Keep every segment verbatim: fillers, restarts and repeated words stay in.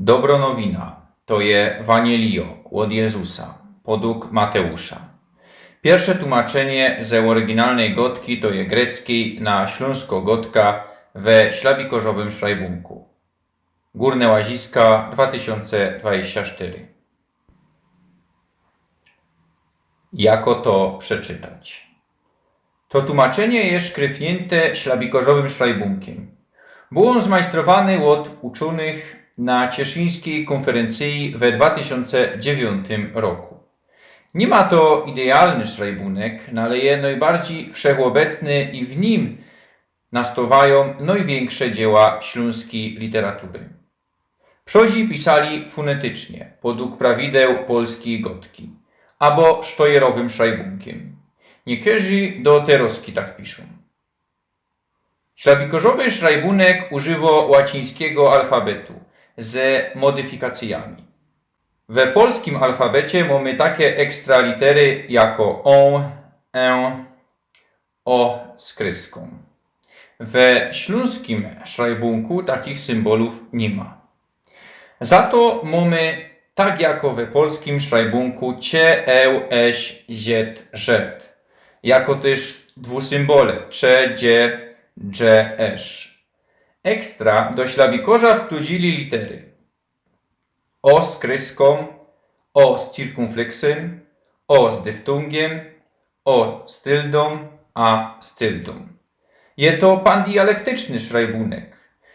Dobro nowina, to je Ewanielio ôd Jezusa, podug Mateusza. Piyrsze tumaczynie ze ôryginalnyj gŏdki, to je greckij, na ślōnskŏ gŏdka we ślabikŏrzowym szrajbōnku. Gōrne Łaziska, dwa tysiōnce dwadzieścia sztyry. Jako to przeczytać? To tumaczynie je szkryfniynte ślabikŏrzowym szrajbōnkiym. Bōł ôn zmajstrowany ôd uczōnych na cieszyńskij kōnferyncyji we dwa tysiōnce dziewiōntym roku. Niy ma to idealny szrajbōnek, no ale je nojbardzij wszechobecny i w nim nastŏwajōm nojwiynksze dzieła ślōnskij literatury. Przodzi pisali fōnetycznie, podug prawideł polskij gŏdki, abo sztojerowym szrajbōnkiym. Niykerzy do terŏzki tak piszōm. Ślabikŏrzowy szrajbōnek używŏ łacińskigo alfabetu ze modyfikacyjami. We polskim alfabecie mōmy take ekstra litery jako ō, ę, ŏ z kryskōm. We ślōnskim szrajbōnku takich symbolōw niy ma. Za to mōmy, tak jako we polskim szrajbōnku, cie, eł, eś, ziet, żet, jako tyż dwusymbole cze, dzie, dże, esz. Ekstra do ślabikŏrza wkludzili litery ŏ z kryskōm, ŏ z cirkōnflyksym, ŏ z dyftōngiym, ŏ z tyldōm, a z tyldōm. Je to pandialektyczny szrajbōnek,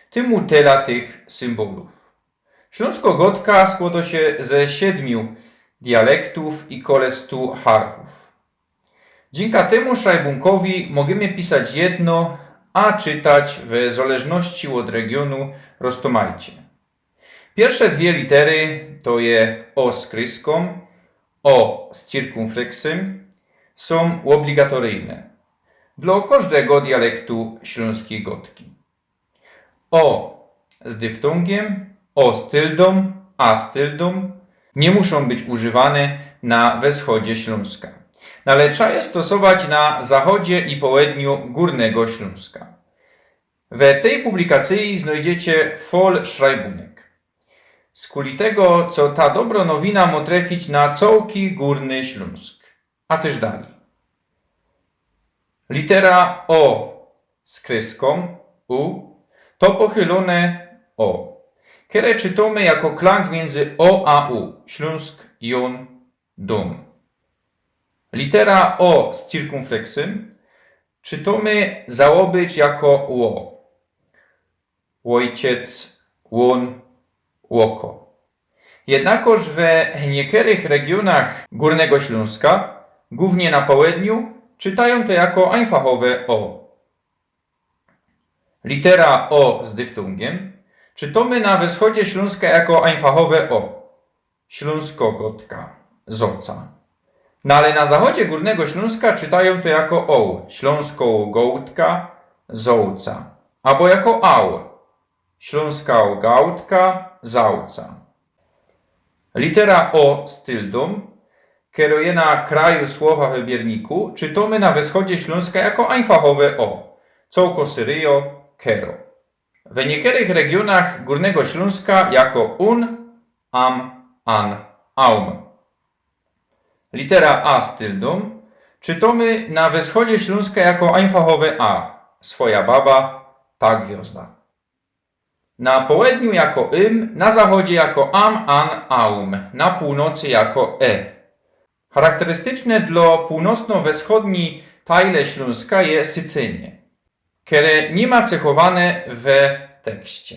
tymu tela tych symbolōw. Ślōnskŏ gŏdka skłŏdŏ sie ze siedmiu dialektōw i kole stu harfōw. Dziynka tymu szrajbōnkowi możymy pisać jedno, a czytać we zŏleżności ôd regiōnu roztōmajcie. Piyrsze dwie litery, to je ŏ z kryskōm, ŏ z cirkōnflyksym, sōm ôbligatoryjne dlŏ kożdego dialektu ślōnskij gŏdki. Ŏ z dyftōngiym, ŏ z tyldōm, a z tyldōm niy muszōm być używane na wschodzie Ślōnska. No ale trzeba je stosować na zachodzie i połedniu Gōrnego Ślōnska. We tyj publikacyji znojdziecie fol szrajbōnek. Skuli tego, co ta dobro nowina mo trefić na cołki Gōrny Ślōnsk. A tyż dalij. Litera ŏ z kryskōm, u, to pochylōne ŏ, kere czytōmy jako klang miyndzy ŏ a u, Ślōnsk, jōn, dōm. Litera ŏ z cirkōnflyksym czytōmy załobyć jako ło. Łojciec, łōn, łoko. Jednakoż we niykerych regiōnach Gōrnego Ślōnska, głōwnie na połedniu, czytajōm to jako ajnfachowe ŏ. Litera ŏ z dyftōngiym czytōmy na wschodzie Ślōnska jako ajnfachowe ŏ. Ślōnskŏ gŏdka, zŏca. No ale na zachodzie Gōrnego Ślōnska czytajōm to jako ŏł, Ślōnskŏ gŏdka, zŏłca. Abo jako ał, Ślōnskŏ gŏdka, zŏłca. Litera ŏ z tyldōm, kero je na kraju słowa we bierniku, czytōmy na wschodzie Ślōnska jako ajnfachowe ŏ, cołko syryjo, kero. We niykerych regiōnach Gōrnego Ślōnska jako un, am, an, aum. Litera a z tyldōm czytōmy na wschodzie Ślōnska jako ajnfachowe a, swoja baba, ta gwiŏzda. Na połedniu jako ym, na zachodzie jako am, an, aum, na pōłnocy jako e. Charakterystyczne dlŏ pōłnocno-wschodnij tajle Ślōnska je sycynie, kere niy ma cechowane we tekście.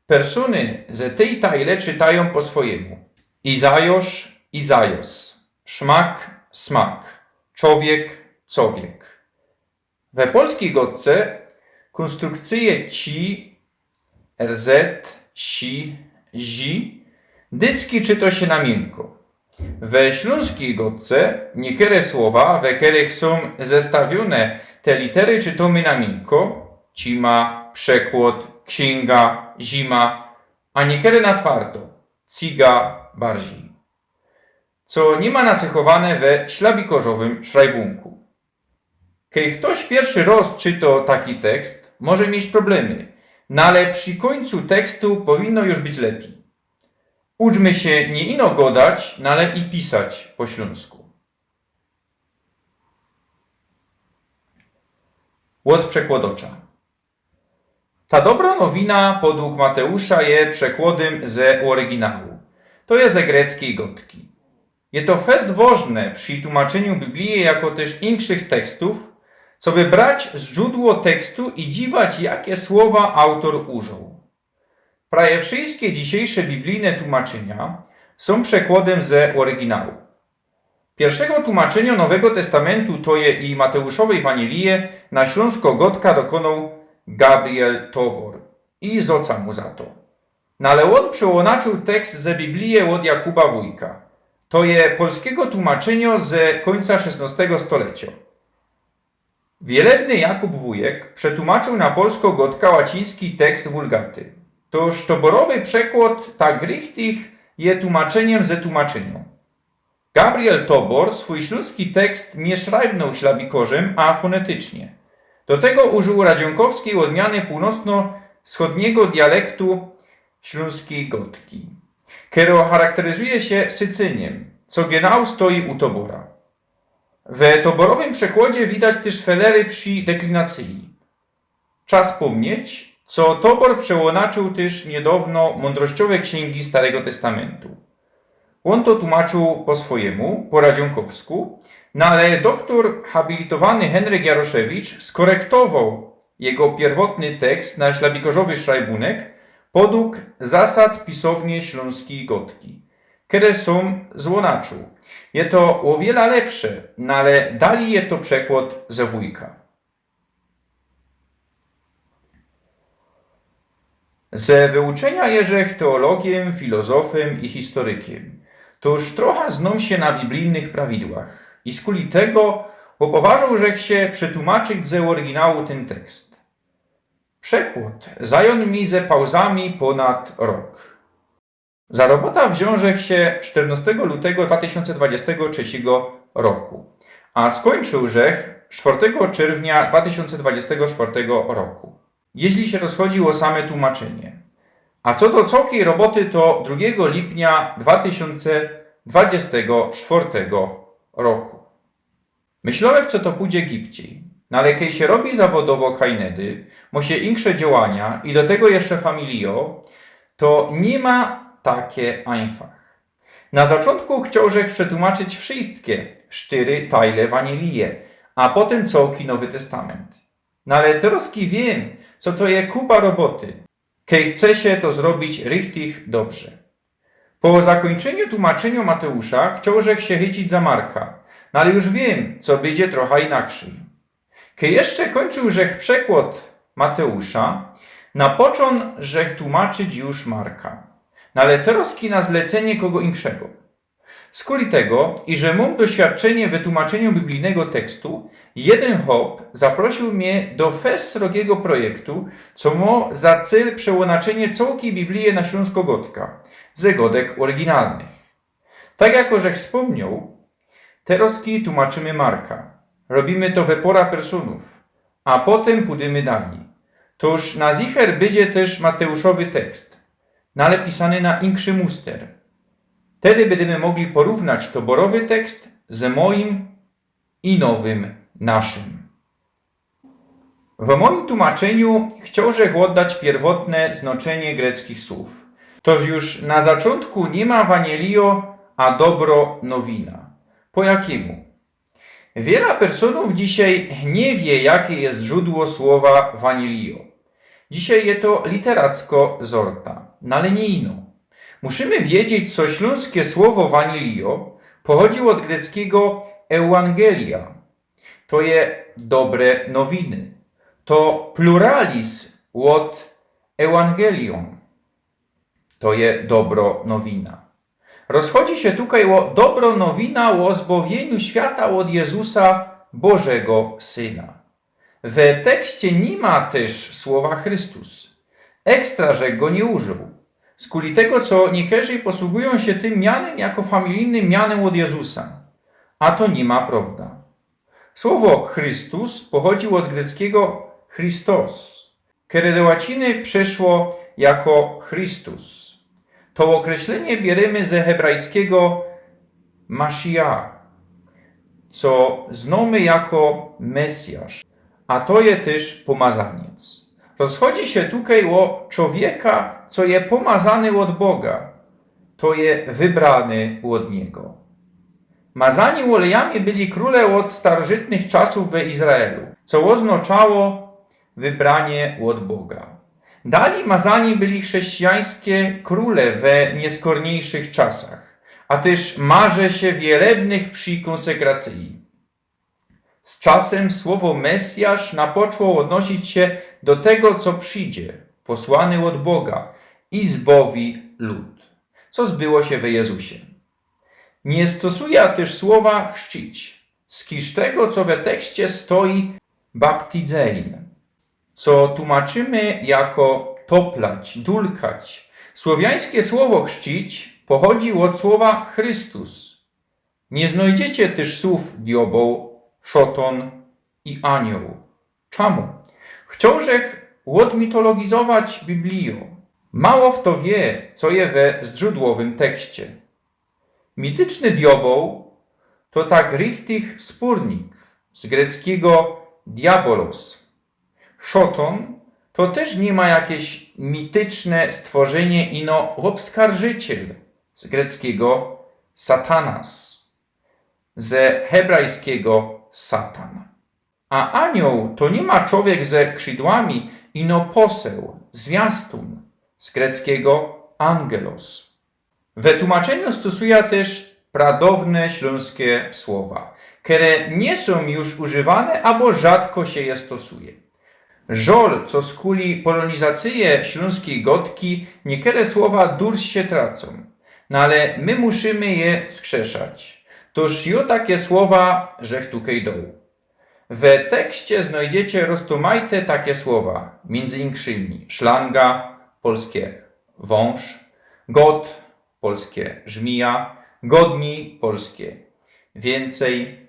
Persōny ze tyj tajle czytajōm po swojymu. Izajŏsz, Izajos. Szmak, smak. Czowiek, cowiek. We polskij gŏdce kōnstrukcyje ci, rz, si, zi dycki czytŏ sie na miynkŏ. We ślōnskij gŏdce niekere słowa, we kerych sōm zestawiōne te litery, czytōmy na miynkŏ: cima, przekłŏd, ksiynga, zima, a niekere na twardo: cyga, bardzij. Co niy ma nacechowane we ślabikŏrzowym szrajbōnku. Kej ftoś piyrszy rŏz czytŏ taki tekst, może mieć problemy, no ale przi kōńcu tekstu powinno już być lepij. Uczmy sie niy ino godać, no ale i pisać po ślōnsku. Ôd przekłŏdŏcza. Ta dobrŏ nowina podług Mateusza je przekłŏdym ze ôryginału, to je ze greckij gŏdki. Je to fest wŏżne przi tumaczyniu Biblije, jako tyż inkszych tekstōw, coby brać zdrzōdło tekstu i dziwać, jake słowa autor użōł. Prawie wszyjske dzisiejsze biblijne tumaczynia sōm przekłŏdym ze ôryginału. Piyrszego tumaczyniŏ Nowego Testamentu, to je i Mateuszowej Wanielije, na ślōnskõ gŏdkã dokōnōł Gabriel Tobor i zŏca mu za to. No ale ôn przełōnacził tekst ze Biblije ôd Jakuba Wujka. To je polskigo tumaczyniŏ ze kōńca szesnŏstego stoleciŏ. Wielebny Jakub Wujek przetłōmacził na polskõ gŏdkã łaciński tekst Wulgaty. Tōż toborowy przekłŏd tak richtich je tumaczyniym ze tumaczyniŏ. Gabriel Tobor swōj ślōnski tekst niy szrajbnōł ślabikorzym, a fōnetycznie. Do tego użōł radziōnkowskij ôdmiany pōłnocno-wschodnigo dialektu ślōnskij gŏdki, kerŏ charakteryzuje sie sycyniym, co genau stoi u Tobora. We toborowym przekłŏdzie widać tyż felery przi deklinacyji. Trza spōmnieć, co Tobor przełōnacził tyż niydŏwno mōndrościowe ksiyngi Starego Testamentu. Ôn to tumaczył po swojymu, po radziōnkowsku, no ale dochtor habilitowany Henryk Jaroszewicz skorektowoł jego piyrwotny tekst na ślabikorzowy szrajbōnek podług zasad pisownie ślōnskij gŏdki, kere sōm złōnacził. Je to ô wiela lepsze, no ale dalij je to przekłŏd ze Wujka. Ze wyuczyniŏ je żech teologiyjym, filozofym i historykiym. Tōż trocha znōm sie na biblijnych prawidłach i skuli tego ôpowarzōł żech sie przetłōmaczyć ze ôryginału tyn tekst. Przekłŏd zajōn mi ze pauzami pōnad rok. Za robota wziōn żech sie sztyrnŏstego lutego dwa tysiōnce dwadzieścia trzeciego roku, a skōńczył żech sztwŏrtego czerwnia dwa tysiōnce dwadzieścia czwŏrtego roku, jeźli sie rozchodzi ô same tłōmaczynie. A co do cołkij roboty, to drugigo lipnia dwa tysiōnce dwadzieścia czwŏrtego roku. Myślołech, co to pōdzie gibcij. No ale kej sie robi zawodowo kaj nedy, mŏ sie inksze działania i do tego jeszcze familijŏ, to niy ma take ajnfach. Na zaczōntku chcioł żech przetłōmaczyć wszyjske sztyry tajle Wanielije, a potym cołki Nowy Testament. No ale terŏzki wiym, co to je kupa roboty, kej chce sie to zrobić richtich dobrze. Po zakōńczyniu tłōmaczyniŏ Mateusza chcioł żech sie chycić za Marka, no ale już wiym, co bydzie trocha inakrzyj. Kej jeszcze kōńczył żech przekłŏd Mateusza, napoczōn żech tłōmaczyć już Marka, no ale terŏzki na zlecenie kogo inkszego. Skuli tego, iże mōm doświadczynie we tłōmaczyniu biblijnego tekstu, jedyn chop zaprosiōł mie do fest srogigo projektu, co mŏ za cyl przełōnaczynie cołkij Biblije na ślōnskõ gŏdkã, ze gŏdek ôryginalnych. Tak jako żech spōmnioł, terŏzki tłōmaczymy Marka. Robimy to we pŏra personōw, a potym pōdymy dalij. Tōż na zicher bydzie tyż Mateuszowy tekst, no ale pisany na inkszy muster. Tedy bydymy mogli porównać toborowy tekst ze mojim i nowym naszym. W mojim tłōmaczyniu chcioł żech ôddać piyrwotne znaczynie greckich słōw. Tōż już na zaczōntku niy ma Wanielio, a dobrŏ nowina. Po jakimu? Wiela personōw dzisiej niy wiy, jake je zdrzōdło słowa Wanielio. Dzisiej je to literacko zorta, no ale niy ino. Musimy wiedzieć, co ślōnske słowo Wanielio pochodziło ôd greckigo euangelia. To je dobre nowiny. To pluralis ôd euangelium. To je dobrŏ nowina. Rozchodzi sie tukej ô dobrŏ nowina ô zbŏwieniu świata ôd Jezusa, Bożego Syna. We tekście niy ma tyż słowa Christus. Ekstra żech go niy użōł. Skuli tego, co niykerzy posługujōm sie tym mianym jako familijnym mianym ôd Jezusa. A to niy ma prŏwda. Słowo Christus pochodziło ôd greckigo Christos, kere do łaciny przeszło jako Christus. To ôkreślenie bierymy ze hebrajskigo Masziach, co znōmy jako Mesjasz, a to je tyż pōmazaniec. Rozchodzi sie tukej ô czowieka, co je pōmazany ôd Boga, to je wybrany ôd Niego. Mazani ôlejami byli krōle ôd starożytnych czasōw we Izraelu, co ôznŏczało wybranie ôd Boga. Dali mazani byli chrześcijańske krōle we nieskorniyjszych czasach, a tyż marze sie wielebnych przi kōnsekracyji. Z czasym słowo Mesjasz napoczło ôdnosić sie do tego, co przidzie, posłany ôd Boga i zbowi lud, co zbyło sie we Jezusie. Niy stosuja tyż słowa chrzcić, z kiż tego, co we tekście stoi baptizein, co tumaczymy jako toplać, dulkać. Słowiańske słowo chrzcić pochodzi ôd słowa Christus. Niy znojdziecie tyż słōw dioboł, szotōn i anioł. Czamu? Chciołżech ôdmitologizować Biblijo. Mało fto wiy, co je we zdrzōdłowym tekście. Mityczny dioboł to tak richtig spōrnik, z greckigo diabolos. Szotōn to tyż niy ma jakeś mityczne stworzynie, ino ôbskarżyciel, z greckigo satanas, ze hebrajskigo satan. A anioł to niy ma czowiek ze krzidłami, ino poseł, zwiastun, z greckigo angelos. We tumaczynio stosuja tyż pradŏwne ślōnske słowa, kere niy sōm już używane abo rzadko sie je stosuje. Żŏl, co skuli polōnizacyje ślōnskij gŏdki, niekere słowa durś sie tracōm. No ale my musimy je skrzeszać. Tōż jo take słowa żech tukej doł. We tekście znojdziecie roztōmajte take słowa, miyndzy inkszymi szlanga, polskie wōnż, god, polskie żmija, godni, polskie wiyncyj.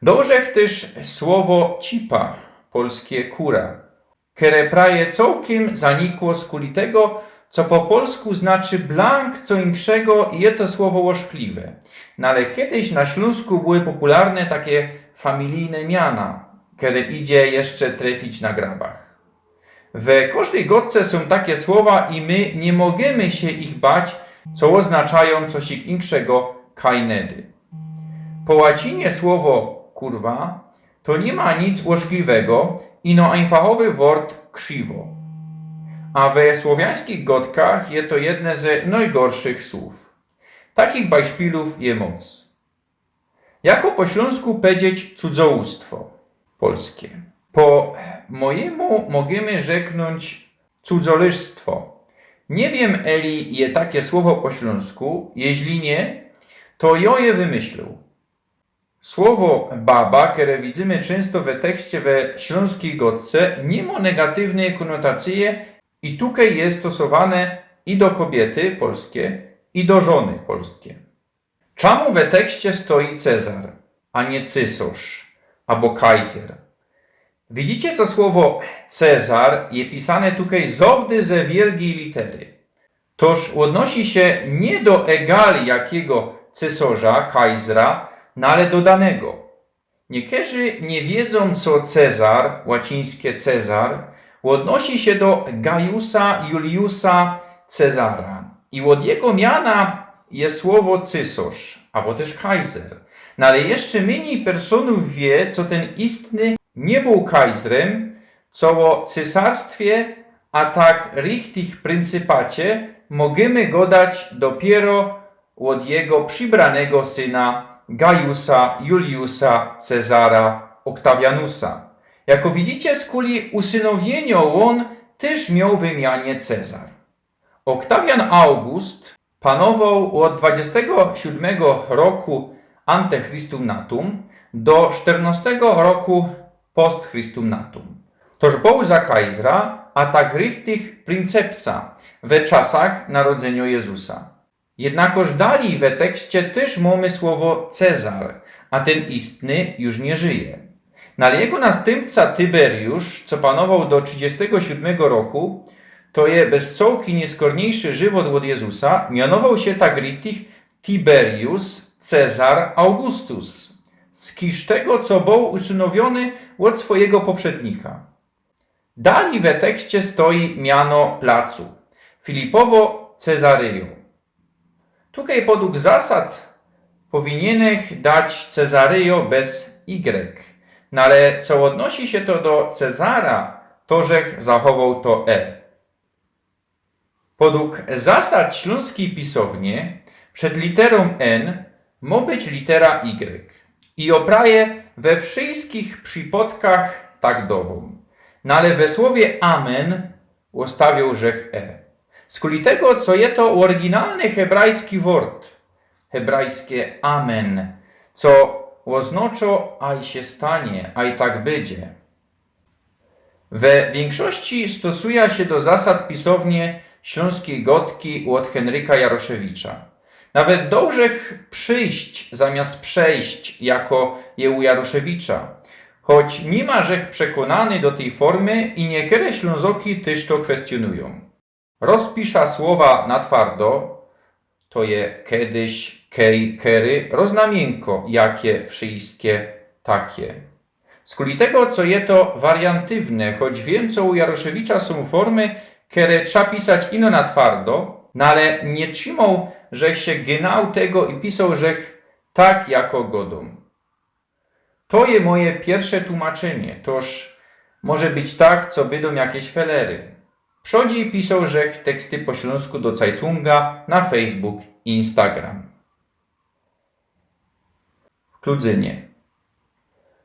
Dołżech tyż słowo cipa, polskie kura, kere prawie cołkiym zanikło skuli tego, co po polsku znaczy blank co inkszego i je to słowo ôszkliwe. No ale kejś na Ślōnsku były popularne take familijne miana, kere idzie jeszcze trefić na grabach. We kożdyj gŏdce sōm take słowa i my niy możymy sie ich bać, co ôznaczajōm cosik inkszego kaj nedy. Po łacinie słowo kurwa to niy ma nic ôszkliwego, ino ajnfachowy wort krziwo. A we słowiańskich gŏdkach je to jedne ze nojgorszych słōw. Takich bajszpilōw je moc. Jako po ślōnsku powiedzieć cudzołōstwo? Polskie. Po mojymu możymy rzeknōńć cudzołōstwo. Niy wiym, eli je take słowo po ślōnsku, jeźli niy, to jo je wymyślił. Słowo baba, kere widzymy czynsto we tekście we ślōnskij gŏdce, niy mo negatywnyj kōnotacyje i tukej je stosowane i do kobiyty polskie, i do żōny polskie. Czamu we tekście stoi Cezar, a niy cysŏrz abo kajzer? Widzicie, co słowo Cezar je pisane tukej zŏwdy ze wielgij litery. Tōż ôdnosi sie niy do egali jakigo cysŏrza, kajzra, no ale do danego. Niykerzy niy wiedzōm, co Cezar, łacińske Cezar, ôdnosi sie do Gajusa Juliusa Cezara. I ôd jego miana je słowo cysŏrz, abo tyż kajzer. No ale jeszcze mynij personōw wiy, co tyn istny niy bōł kajzrym, co ô cysarstwie, a tak richtig pryncypacie możymy gŏdać dopiyro ôd jego przibranego syna Gajusa Juliusa Cezara Ôktawianusa. Jako widzicie, skuli usynowiyniŏ ôn tyż mioł w imianie Cezar. Ôktawian August panowoł ôd dwudziestego siódmego roku ante Christum natum do sztyrnŏstego roku post Christum natum. Tōż bōł za kajzra, a tak richtig pryncypca we czasach narodzyniŏ Jezusa. Jednakoż dalij we tekście tyż mōmy słowo Cezar, a tyn istny już niy żyje. No ale jego nastympca Tyberiusz, co panowoł do trzidziestego siódmego roku, to je bez cołki niyskorniyjszy żywot ôd Jezusa, mianowoł sie tak richtig Tiberius Cezar Augustus, z kiż tego, co boł usynowiōny ôd swojigo poprzednika. Dalij we tekście stoi miano placu. Filipowo Cezaryjo. Tukej podług zasad powiniynych dać Cezaryjo bez Y. No ale co ôdnosi sie to do Cezara, to żech zachowoł to E. Podług zasad ślōnskij pisownie przed literōm N mo być litera Y. I ôpraje we wszyjskich przipodkach tak dowōm. No ale we słowie amen ôstawiōł żech E. Skuli tego, co je to ôryginalny hebrajski wort, hebrajske amen, co ôznŏczo aj sie stanie, aj tak bydzie. We wiynkszości stosuja sie do zasad pisownie ślōnskij gŏdki ôd Henryka Jaroszewicza. Nawet doł żech przyjść zamiast przejść, jako je u Jaroszewicza. Choć niyma żech przekōnany do tyj formy i niykere Ślōnzoki tyż to kwestionujōm. Rozpisza słowa na twardo, to je kedyś, kej, kery, roz na miynko, jakie, wszyjske, takie. Skuli tego, co je to wariantywne, choć wiym, co u Jaroszewicza sōm formy, kere trza pisać ino na twardo, no ale niy trzimoł żech sie genau tego i pisoł żech tak, jako gŏdōm. To je moje piyrwsze tłumaczynie, toż może być tak, co bydōm jakeś felery. Przodzi pisoł żech teksty po ślōnsku do Cajtunga na Facebook i Instagram. W Kludzynie.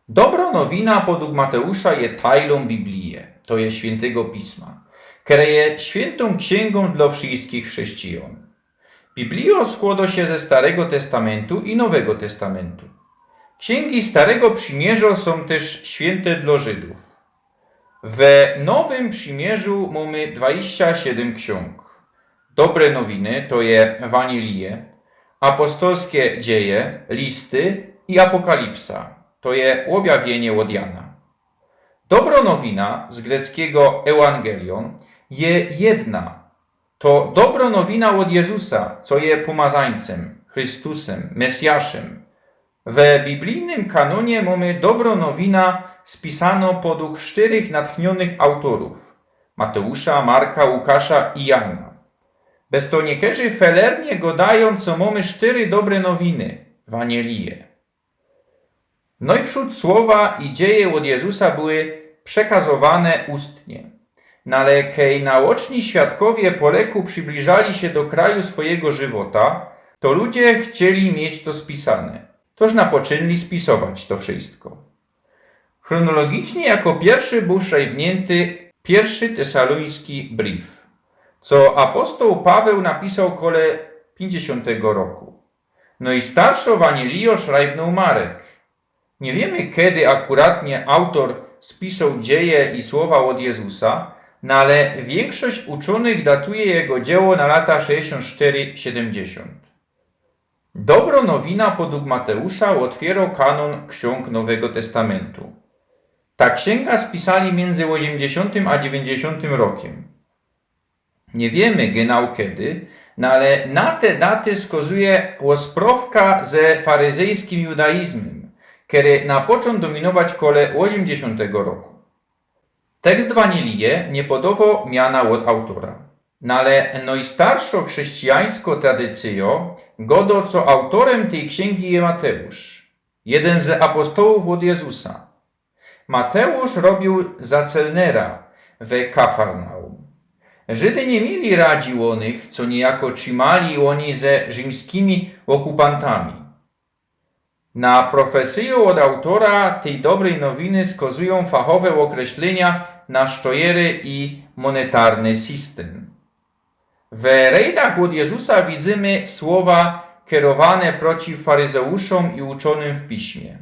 Dobro nowina podług Mateusza je tajlōm Biblije, to je Świyntego Pisma, kere je świyntōm ksiyngo dlŏ wszyjskich chrześcijan. Biblijo skłŏdŏ sie ze Starego Testamintu i Nowego Testamintu. Ksiyngi Starego Przymierzo sōm tyż świynte dlŏ Żydōw. We Nowym Przymierzu mōmy dwadzieścia siedym ksiōng. Dobre Nowiny, to je Ewanielije, Apostolske Dzieje, Listy i Apokalipsa, to je Ôbjawiynie ôd Jana. Dobro Nowina, z greckigo euangelion, je jedna. To Dobro Nowina ôd Jezusa, co je Pōmazańcym, Chrystusym, Mesjaszym. We biblijnym kanōnie mōmy Dobro Nowina spisano podług sztyrych natchniōnych autorōw: Mateusza, Marka, Łukasza i Jana. Bez to niykerzy felernie gŏdajōm, co mōmy sztyry Dobre Nowiny, Ewanielije. Nojprzōd słowa i dzieje ôd Jezusa były przekazowane ustnie. No ale kej naôczni świadkowie po leku przybliżali sie do kraju swojigo żywota, to ludzie chcieli mieć to spisane. Toż napoczynli spisować to wszyjsko. Chronologicznie jako piyrwszy bōł szrajbniynty Piyrwszy Tesalōński brief, co apostoł Paweł napisoł kole piyńćdziesiōntego roku. Nojstarszŏ Ewanielijo szrajbnōł Marek. Niy wiymy, kedy akuratnie autor spisoł dzieje i słowa ôd Jezusa, no ale wiynkszość uczōnych datuje jego dzieło na lata sześćdziesiōnt sztyry siedymdziesiōnt. Dobro Nowina podług Mateusza ôtwiyro kanōn ksiōng Nowego Testamintu. Ta ksiynga spisali miyndzy ôziymdziesiōntym a dziewiyńćdziesiōntym rokiem. Niy wiymy genau kedy, no ale na te daty skŏzuje ôsprowka ze faryzyjskim judaizmym, kery napoczōn dominować kole ôziymdziesiōntego roku. Tekst Ewanielije niy podowo miana ôd autora. No ale nojstarszŏ chrześcijańskŏ tradycyjŏ gŏdŏ, co autorym tyj ksiyngi je Mateusz, jedyn z apostołōw ôd Jezusa. Mateusz robiōł za celnera we Kafarnaum. Żydy niy mieli radzi ô nych, co niyjako trzimali ôni ze rzimskimi ôkupantami. Na profesyjŏ ôd autora tyj dobryj nowiny skŏzujōm fachowe ôkreślynia na sztojery i mōnetarny systym. We rejdach ôd Jezusa widzymy słowa kierowane przeciw faryzeuszōm i uczōnym w piśmie.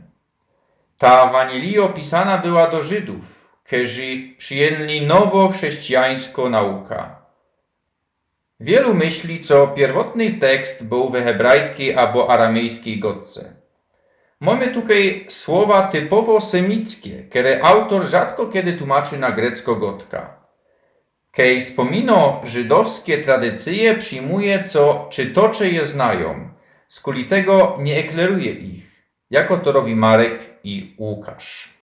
Ta Ewanielio pisana była do Żydōw, kerzy przijyńli nowŏ chrześcijańskŏ nauka. Wielu myśli, co piyrwotny tekst bōł we hebrajskij abo aramejskij gŏdce. Mōmy tukej słowa typowo semickie, kere autor rzadko kedy tłumaczy na greckŏ gŏdka. Kej spōmino żydowske tradycyje, przijmuje, co czytŏcze je znajōm, skuli tego niy ekleruje ich, jako to robi Marek i Łukasz.